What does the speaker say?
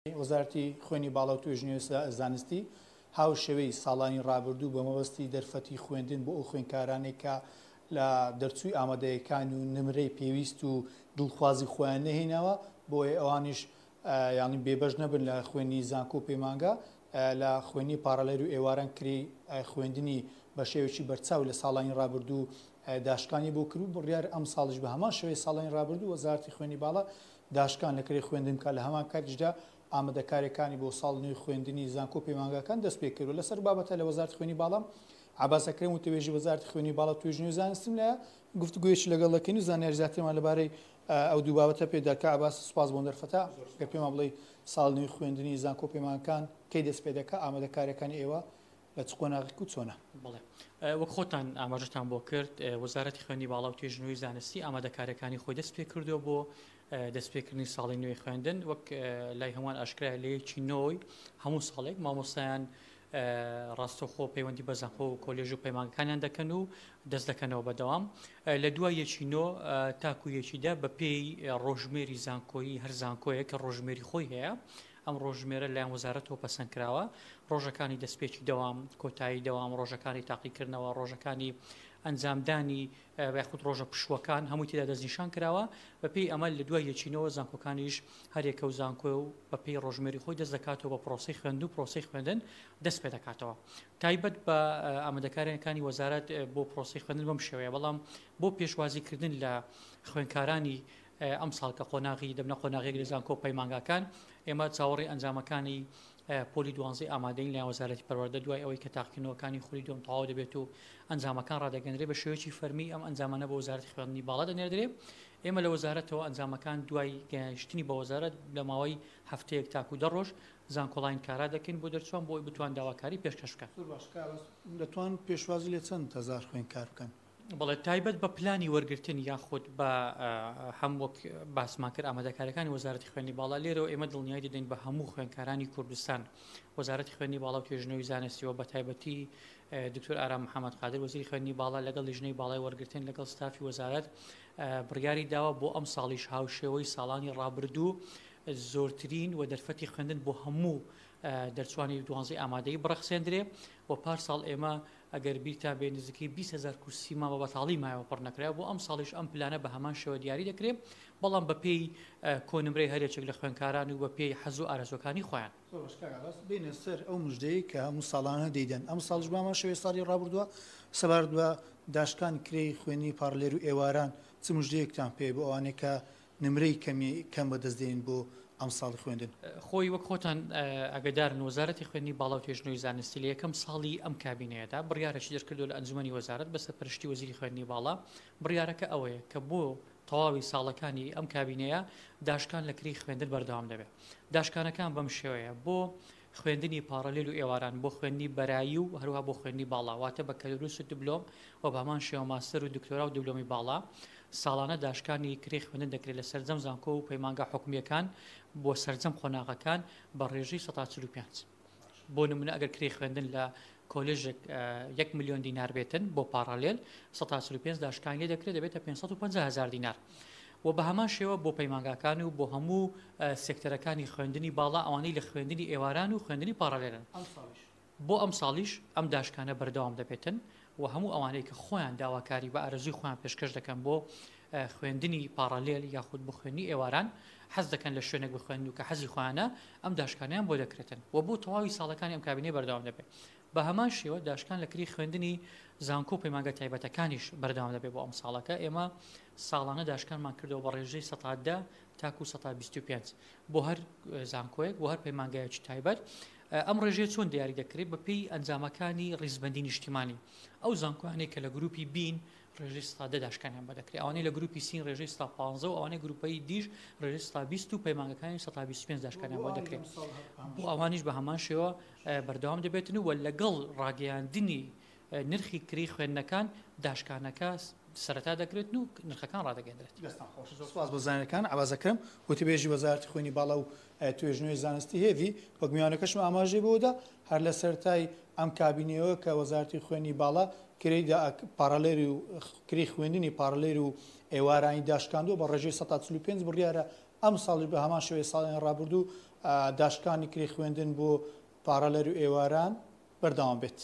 وەزارەتی خوێنی باڵا و توێژینەوەی زانستی هاوشێوەی ساڵانی ڕابردوو بە مەبەستی دەرفەتی خوێندن بۆ ئەو خوێندکارانەی کە لە دەرچووی ئامادەیەکان و نمرەی پێویست و دڵخوازی خۆیان نەهێناوە بۆیە ئەوانیش یانی بێبەش نەبن لە خوێندنی زانکۆ و پەیمانگا لە خوێندنی پاڕالێل و ئێواران کرێی خوێندنی بە شێوەیەکی بەرچاو لە ساڵانی ڕابردوو داشکانی بۆ کرد و بڕیار ئەمساڵیش بە هەمان شێوەی ساڵانی ڕابردوو وەزارەتی خوێندنی باڵا داشکان لە کرێی خوێندن بکات، لە هەمان کاتیشدا ئامادەکارییەکانی بۆ ساڵی نوێی خوێندنی زانکۆ و پەیمانگاکان دەستپێکردووە. لەسەر بابەتە لە وەزارەتی خوێندنی باڵا، عەباس ئەکرەم وتەبێژی وەزارەتی خوێندنی باڵا و توێژینەوەی زانستیم لایە، گفتوگۆیەکی لەگەڵ دەکەین و زانیاری زیاترمان لەبارەی ئەو دوو بابەتە پێ دەکا. عەباس سوپاس بۆ دەرفەتە. گەر پێمان بڵێی ساڵی نوێی خوێندنی زانکۆ و پەیمانگاکان کەی دەستپێدەکا، ئامادەکارییەکانی ئێوە لە چ قۆناغێک و چۆنە؟ بەڵێ وەک خۆتان ئاماژەتان بۆ کرد وەزارەتی خوێندنی باڵا و توێژینەوەی زانستی ئامادەکاریەکانی خۆی دەست پێکردووە بۆ دەستپێکردنی ساڵی نوێی خوێندن وەک لای هەمووان ئاشکرایە لە یەکی نۆی هەموو ساڵێک مامۆستایان ڕاستەوخۆ پەیوەندی بە زانکۆ و کۆلێژ و پەیمانگەکانیان دەکەن و دەست دەکەنەوە بەدەوام لە دوای یەکی نۆ تاکو یەکی دە بە پێی ڕۆژمێری زانکۆیی هەر زانکۆیەک کە ڕۆژمێری خۆی هەیە ئەم ڕۆژژمێرە لەلایەن وەزارەتەوە پەسەند کراوە، ڕۆژەکانی دەستپێکی دەوام، کۆتایی دەوام، ڕۆژەکانی تاقیکردنەوە، ڕۆژەکانی ئەنجامدانی یاخود ڕۆژە پشووەکان هەمووی تێدا دەستنیشان کراوە، بەپێی ئەمە لە دوای یەکینەوە زانکۆکانیش هەریەکە و زانکۆ و بەپێی ڕۆژمێری خۆی دەست دەکاتەوە بە پرۆسەی خوێندن و پرۆسەی خوێندن دەست پێ دەکاتەوە تایبەت بە ئامادەکاریەکانی وەزارەت بۆ پرۆسەی خوێندن بەم شێوەیە بەڵام بۆ پێشوازیکردن لە خوێندکارانی ئەمساڵ کە قۆناغی دەبنە قۆناغێک لە زانکۆ و پەیمانگاکان، ئێمە چاوەڕێی ئەنجامەکانی پۆلی دوانزەی ئامادەین لایەن وەزارەتی پەروەردە دوای ئەوەی کە تاقیکردنەوەکانی خولی دووەم تەواو دەبێت و ئەنجامەکان ڕادەگەنرێت بە شێوەیەکی فەرمی ئەم ئەنجامانە بۆ وەزارەتی خوێندنی باڵا دەنێردرێ ئێمە لە وەزارەتەوە ئەنجامەکان دوای گەیشتنی بە وەزارەت لە ماوەی هەفتەیەک تاکو دە ڕۆژ زانکۆڵاین کارا دەکەین بۆ دەرچوان بۆ ئەوەی بتوان داواکاری پێشکەش بکەن. زۆر باشە کاک عەباس دەتوان پێشوازی لە چەند هەزار خوێندکار بکەن؟ بەڵێ تایبەت بە پلانی وەرگرتن یاخود بە هەم وەک باسمان کرد ئامادەکاریەکانی وەزارەتی خوێندنی باڵا لێرەوە ئێمە دڵنیایی دەدەین بە هەموو خوێندکارانی کوردستان وەزارەتی خوێندنی باڵا و توێژینەوەی زانستی و بە تایبەتی دکتۆر ئارام محەممەد قادر وەزیری خوێندنی باڵا لەگەڵ لیژنەی باڵای وەرگرتن لەگەڵ ستافی وەزارەت بڕیاری داوە بۆ ئەم ساڵیش هاوشێوەی ساڵانی ڕابردوو زۆرترین و دەرفەتی خوێندن بۆ هەموو دەرچوانی دوانزەی ئامادەیی بڕەخسێندرێ و پار ساڵ ئێمە ئەگەر بیرتان بێ نزیکەی 20 هەزار کورسیمان بە بەتاڵی مایەوە پڕ نەکرایەوە، بۆ ئەمساڵیش ئەم پلانە بە هەمان شێوە دیاری دەکرێ، بەڵام بە پێی کۆنمرەی هەر یەکێک لە خوێندکاران و بە پێی حەز و ئارەزووەکانی خۆیان. زۆر باش کاک عەباس، بێینە سەر ئەو مژدەیەی کە هەموو ساڵانە دەیدەن، ئەمساڵیش بە هەمان شێوەی ساڵی ڕابردووە، سەبارەت بە داشکانی کرێی خوێندنی پاڕلێر و ئێواران چ مژدەیەکتان پێیە بۆ ئەوانەی کە نمرەی کەمی کەم بەدەست دێنین بۆ ئەمساڵی خوێندن؟ خۆی وەک خۆتان ئاگەدارن وەزارەتی خوێندنی باڵا و توێژینەوەی زانستی لە یەکەم ساڵی ئەم کابینەیەدا بڕیارێکی دەرکردووە لە ئەنجومەنی وەزارەت بە سەرپەرشتی وەزیری خوێندنی باڵا، بڕیارەکە ئەوەیە کە بۆ تەواوی ساڵەکانی ئەم کابینەیە داشکان لە کرێی خوێندن بەردەوام دەبێت. داشکانەکان بەم شێوەیە بۆ خوێندنی پاڕالێل و ئێواران بۆ خوێندنی بەرایی و هەروەها بۆ خوێندنی باڵا واتە بەکەلۆریوس و دبلۆم و بە هەمان شێوە ماستەر و دکتۆرا و دبلۆمی باڵا ساڵانە داشکانی کرێی خوێندن دەکرێت لە سەرجەم زانکۆ و پەیمانگا حکومییەکان بۆ سەرجەم قۆناغەکان بە ڕێژەی 45%. بۆ نمونە ئەگەر کرێی خوێندن لە کۆلێژێک 1 ملیۆن دینار بێتن بۆ پاڕالێل 45% داشکانی لێ دەکرێت دەبێتە 550 هەزار دینار. و بە هەمان شێوە بۆ پەیمانگاکان و بۆ هەموو سێکتەرەکانی خوێندنی باڵا ئەوانەی لە خوێندنی ئێواران و خوێندنی پاڕالێلن. بۆ ئەمساڵیش ئەم داشکانە بەردەوام دەبێتن و هەموو ئەوانەی کە خۆیان داواکاری بە ئارەزووی خۆیان پێشکەش دەکەن بۆ خوێندنی پاڕالێل یاخود بۆ خوێندنی ئێواران حەز دەکەن لە شوێنێک بخوێنن و کە حەزی خۆیانە ئەم داشکانەیان بۆ دەکرێتن و بۆ تەواوی ساڵەکانی ئەم کابینەیە بەردەوام دەبێت. بە هەمان شێوە داشکان لە کری خوێندنی زانکۆ و پەیمانگە تایبەتەکانیش بەردەوام دەبێت بۆ ئەمساڵەکە ئێمە ساڵانە داشکانمان کردەوە بە ڕێژەی 10% تاکو 25% بۆ هەر زانکۆیەک بۆ هەر پەیمانگایەکی تایبەت ئەم ڕێژەیە چۆن دیاری دەکرێت بە پێی ئەنجامەکانی ڕیزبەندی نیشتیمانی ئەو زانکۆیانەی کە لە گروپی بین ڕێژەی 10% داشکانیان بە دەکرێت ئەوانەی لە گروپی سین ڕێژەی 15% و ئەوانەی گروپەی دیش ڕێژەی 20 و پەیمانگەکانی 25 داشکانیان بۆ دەکرێت بۆ ئەوانیش بە هەمان شێوە بەردەوام دەبێتن و لەگەڵ ڕاگەیاندنی نرخی کرێی خوێندنەکان داشکانەکە سەرەتا دەکرێتن و نرخەکان ڕادەگەیەندرێت. دەستان خۆش. زۆر سوپاس بۆ زانیاریەکان. عەباس ئەکرەم، وتەبێژی وەزارەتی خوێندنی باڵا و توێژینەوەی زانستی هێڤی، وەک میوانەکەشم ئاماژەی بەوەدا، هەر لە سەرەتای ئەم کابینەیەوە کە وەزارەتی خوێندنی باڵا کرێی پاڕالێل و کرێی خوێندنی پاڕالێل و ئێوارانی داشکاندووە بە ڕێژەی 45% بڕیارە ئەمساڵیش بە هەمان شێوەی ساڵانی ڕابردوو داشکانی کرێی خوێندن بۆ پاڕەلەر و ئێواران بەردەوام بێت.